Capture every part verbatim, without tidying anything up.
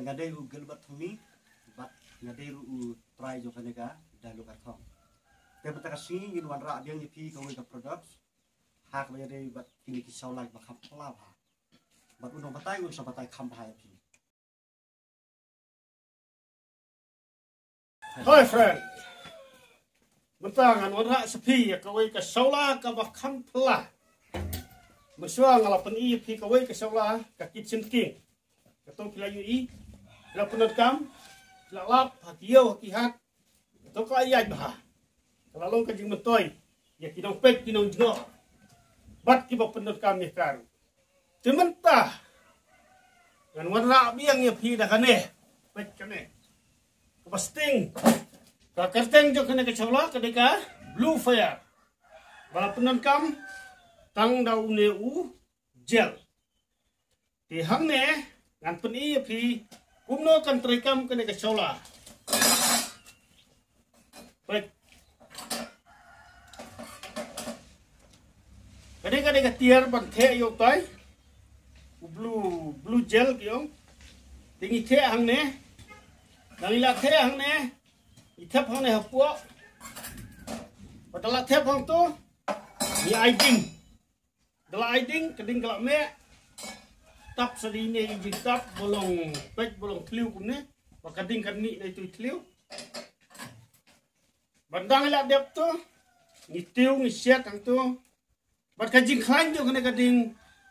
Nga dei u Gilbert Thongni, bad nga dei ruh u trai jong kane ka Dalu Karthong. Te mynta ka sngi ngin wanrah biang ïa phi kawei ka product ha kaba ïadei bad kine ki shawla ba kham phylla bha. Bad u nongbatai un sa batai kham bha ïa phi. Hi friend. Mynta ngan wanrah sa phi ïa kawei ka shawla kaba kham phylla. Mynshuwa nga la pyni ïa phi kawei ka shawla ka Kitchen King. Kato phi la ïohi, phi la pyndonkam, phi la lap ha ki ïew ha ki hat. Kato ka ïaid bha. Ka la long ka jingmyntoi ïa ki nongpeit ki nongjngoh bad kiba pyndonkam ïa ka ruh. Te mynta ngan wanrah biang ïa phi da kane. Peit kane. Kaba sting. Ka kyrteng jong kane ka shawla ka dei ka Blue Fire. Ba la pyndonkam tang da une u gel. Te hangne ngan pyni ïa phi kumno kan treikam kane ka shawla. Peit. Kane ka dei ka tiar ban theh ïa utai u blue, blue gel ki ong. Te ngi theh hangne. Ngi la theh hangne, ngi thep hangne hapoh. Bad la thep hangto, ngi ai ding. Da la ai ding, ka ding ka la meh. Tap sa dei ne i jingtap ba long peit ba long thliew kumne. Ba ka ding kan mih na itu i thliew. Bad dang i la dep to, ngi tiew ngi siat hangto. Bad ka jingkhlaiñ jong kane ka ding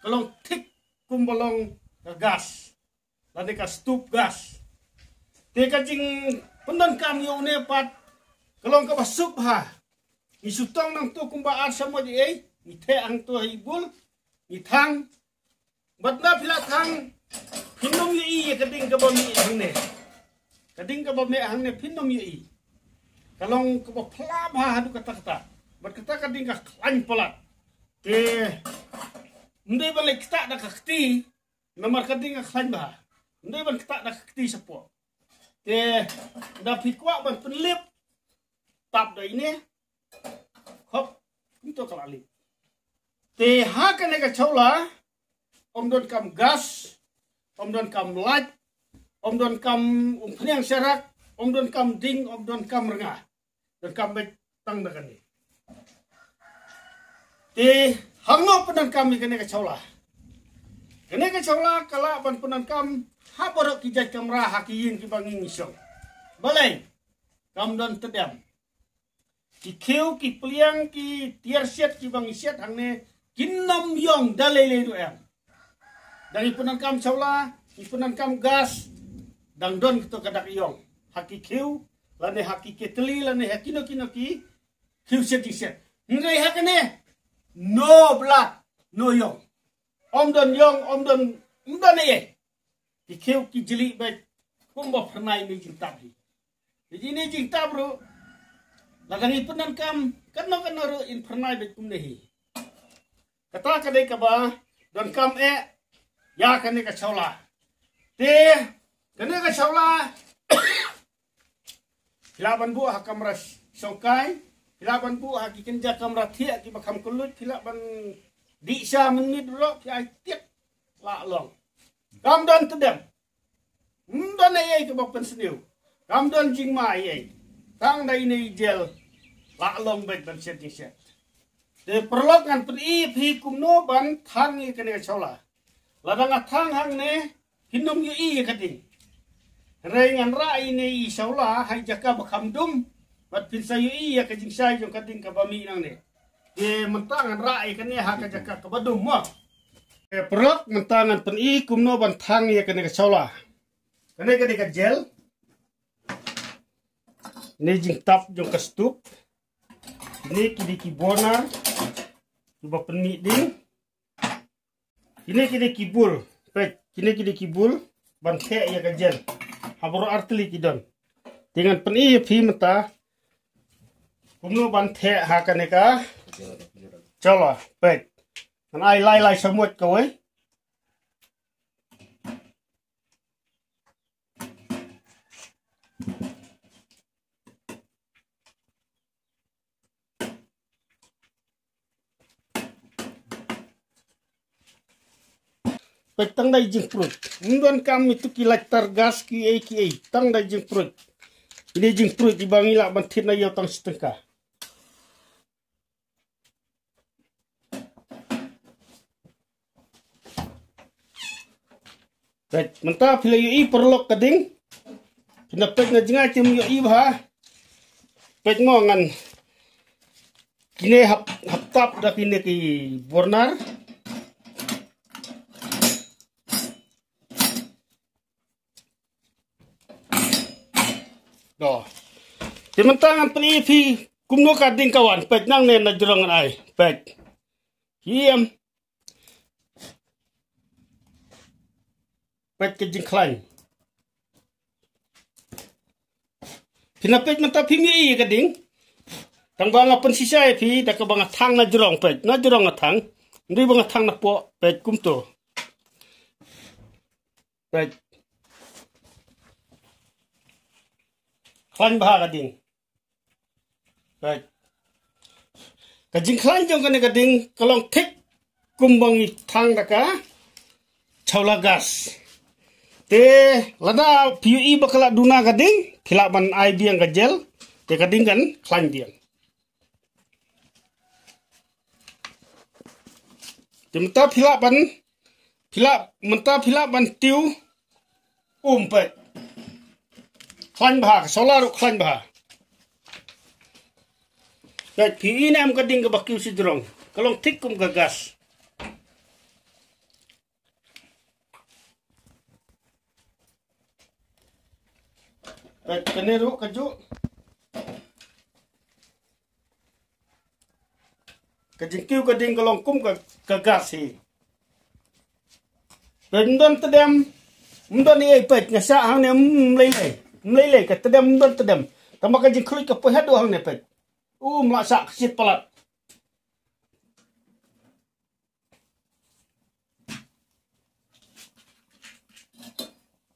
ka long thik kumba long ka gas. Lane ka stove gas. Te ka jingpyndonkam ïa une pat ka long kaba suk bha. Ngi shu tong nangto kumba ar shamoit ei, ngi theh hangto ha i bul, ngi thang. Bad na phi la thang, phin ym ïohi ïa ka ding kaba mih hangne. Ka ding kaba mih hangne phin ym ïohi. Ka long kaba phylla bha haduh katta katta. Bad kata ka ding ka khlaiñ palat. Te ym dei ban leit ktah da ka kti, namar ka ding ka khlaiñ bha. Ym dei ban ktah da ka kti shapoh. Te da phi kwah ban pynlip, tap da ine. Hop, kumto ka la lip. Te ha kane ka shawla, ym donkam gas, ym donkam light, ym donkam umphniang sharak, ym donkam ding, ym donkam rnga. Donkam beit tang da kane. Te hangno pyndonkam ïa kane ka shawla? Kane ka shawla ka lah ban pyndonkam ha baroh ki jait kamra ha ki ïing kiba ngi ngi shong. Balei? Kam don tdem. Ki khiew, ki pliang, ki tiar siat kiba ngi siat hangne kin ym ïong da lei lei ruh em. Da ngi pyndonkam shawla, ngi pyndonkam gas, dang don kato ka dak ïong ha ki khiew, lane ha ki ketli, lane ha kino kino ki khiew siat jingsiat. Hynrei ha kane, no blood, no ïong. Ym don ïong, ym don, ym don ei ei. Ki khiew ki jylliew beit kumba phyrnai ine i jingtap hi. Ine i jingtap ruh, lada ngi pyndonkam katno katno ruh in phyrnai beit kumne hi. Kata ka dei kaba donkam eh ïa kane ka shawla. Te kane ka shawla phi lah ban buh ha kamra shongkai, phi lah ban buh ha ki kynja kamra thiah kiba kham kylluid, phi lah ban dih sha mynmiet ruh, phi ai tied, lah long. Kam don tdem. Ym don ei ei kaba pynsniew. Kam don jingma ei ei. Tang da ine i gel, lah long beit ban siat jingsiat. Te paralok, ngan pyni ïa phi kumno ban thang ïa kane ka shawla. Lada nga thang hangne, phin ym ïohi ïa ka ding. Hynrei ngan rah ïa ine i shawla ha i jaka ba kham dum, bad phin sa ïohi ïa ka jingshai jong ka ding kaba mih nangne. Te mynta ngan rah ïa kane ha ka jaka kaba dum mo. Te paralok, mynta ngan pyni kumno ban thang ïa kane ka shawla. Kane ka dei ka gel. Ine i jingtap jong ka stove. Kine ki dei ki burner kiba pynmih ding. Kine ki dei ki bul. Peit, kine ki dei ki bul ban theh ïa ka gel. Ha baroh artylli ki don. Te ngan pyni ïa phi mynta kumno ban theh ha kane ka shawla. Peit, ngan ai lai lai shamoit kawei. Peit, tang da i jingpruid. Ym don kam itu ki lighter gas ki ei ki ei. Tang da i jingpruid. Ine i jingpruid iba ngi lah ban thied na ïew tang shi tyngka. Peit, mynta phi la ïohi paralok ka ding. Phin da peit na jngai kim ïohi bha. Peit mo ngan. Kine hap, hap tap da kine ki burner. Doh. Te mynta ngan pyni phi kumno ka ding ka wan, peit nangne na jrong ngan ai, peit. Ïem. Peit ka jingkhlaiñ. Phi na peit mynta phim ïohi ka ding. Tang ba nga pynshisha ïa phi da kaba nga thang na jrong, peit. Na jrong nga thang. Ym dei ba nga thang na poh, peit kumto. Peit. Khlaiñ bha ka ding. Peit. Ka jingkhlaiñ jong kane ka ding ka long thik kumba ngi thang da ka chawla gas. Te lada phi ïohi ba ka la duna ka ding, phi lah ban ai biang ka jel, te ka ding kan khlaiñ biang. Te mynta phi lah ban, phi lah, mynta phi lah ban tiew um, peit. Khlaiñ bha, ka solar ruh khlaiñ bha. Peit, phi i ne em ka ding kaba kiew shi jrong. Ka long thik kum ka gas. Peit, kane ruh kajuh. Ka jingkiew ka ding ka long kum ka, ka gas hi. Peit, ym don tdem, ym don ei, peit, nga shah hangne, ym lei lei, ym lei lei, ka tdem ym don tdem. Tangba ka jingkhluit ka poi haduh hangne, peit. Um lah shah ka shit palat.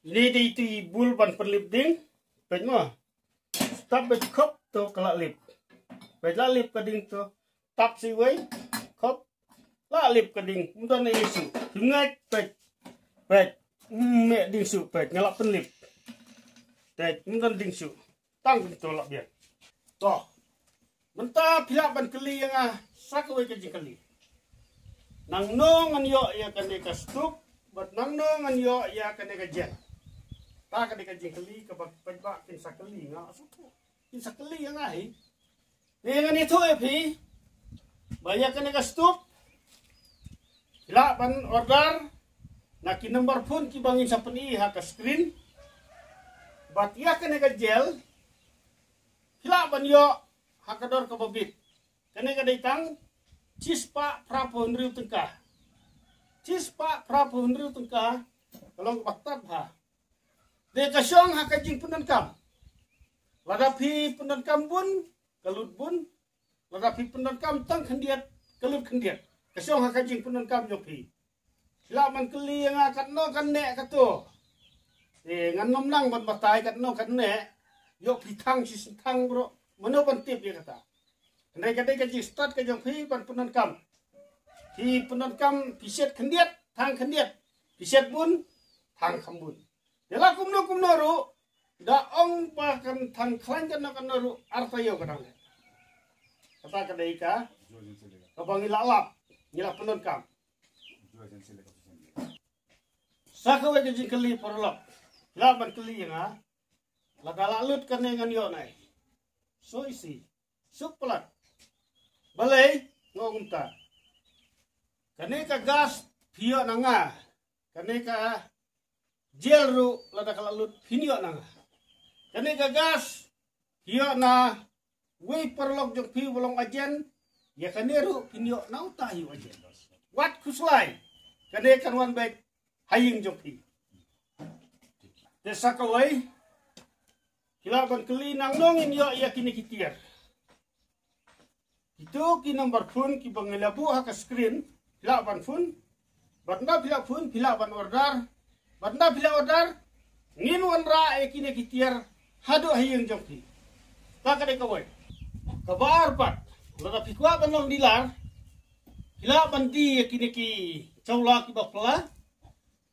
Ine dei itu i bul ban pynlip ding. Peit mo. Tap beit khop to ka la lip. Peit, la lip ka ding to. Tap shi wei. Khop. La lip ka ding. Ym don ei shuh. Phi ngeit, peit. Peit. Ym meh ding shuh, peit. Nga la pynlip. Peit, ym don ding shuh. Tang kumto lah biang. To. Mynta phi lah ban kylli ïa nga sa kawei ka jingkylli. Nangno ngan ïoh ïa kane ka stove bad nangno ngan ïoh ïa kane ka jel? Ta kane ka jingkylli kaba paidbah kin sa kylli nga, kin sa kylli ïa nga hi. Te ngan ïathuh ïa phi ba ïa kane ka stove phi lah ban order na ki number phone kiba ngin sa pyni ha ka screen. Bad ïa kane ka jel phi lah ban ïoh ha ka dor kaba bit. Kane ka dei tang shispah phraphew hynriew tyngka. Shispah phraphew hynriew tyngka ka long kaba tad bha. Te ka shong ha ka jingpyndonkam. Lada phi pyndonkam bun, ka lut bun. Lada phi pyndonkam tang khyndiat, ka lut khyndiat. Ka shong ha ka jingpyndonkam jong phi. Phi lah ban kylli ïa nga katno kan neh kato. Eh, ngan ym nang ban batai katno kan neh. Ïoh phi thang shi thang bro. Mano ban tip ïa kata. Hynrei ka dei ka jingstad ka jong phi ban pyndonkam. Phi pyndonkam, phi shet khyndiat, thang khyndiat. Phi shet bun, thang kham bun. Te la kumno kumno ruh, da ong ba kan thang khlaiñ katno katno ruh, arta ïew ka dang leh. Kata ka dei ka, kaba ngi la lap, ngi la pyndonkam. Sa kawei ka jingkylli paralok. Lah ban kylli ïa nga. Lada la lut kane ngan ïoh nai. So isi. Suk palat. Balei nga ong kumta. Kane ka gas phi ïoh na nga. Kane ka jel ruh lada ka la lut phin ïoh na nga. Kane ka gas phi ïoh na wei paralok jong phi ba long ajen. Ïa kane ruh phin ïoh na uta hi u ajen. Wat khuslai. Kane kan wan beit ha ïing jong phi. Te sa kawei. Phi lah ban kylli nangno ngin ïoh ïa kine ki tiar. Kito ki number phone kiba ngi la buh ha ka screen, phi lah ban phone. Bad ynda phi la phone, phi lah ban order. Bad ynda phi la order, ngin wanrah ïa kine ki tiar haduh ha ïing jong phi. Ta ka dei kawei. Kaba ar pat, lada phi kwah ban long dealer, phi lah ban die ïa kine ki chawla kiba pla.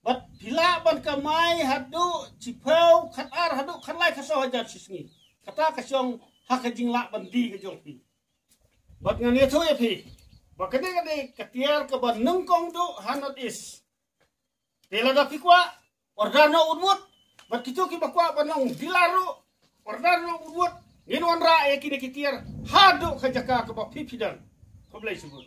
Bad phi lah ban kamai haduh shiphew khatar haduh khatlai khasaw hajar shisngi. Kata ka shong ha ka jinglah ban die ka jong phi. Bad ngan ïathuh ïa phi ba kane kane ka tiar kaba nyngkong duh ha North East. Te lada phi kwah order noh wut wut. Bad kito kiba kwah ban long dealer ruh, order noh wut wut. Ngin wanrah ïa kine ki tiar haduh ka jaka kaba phi phi don. Khublei shibun.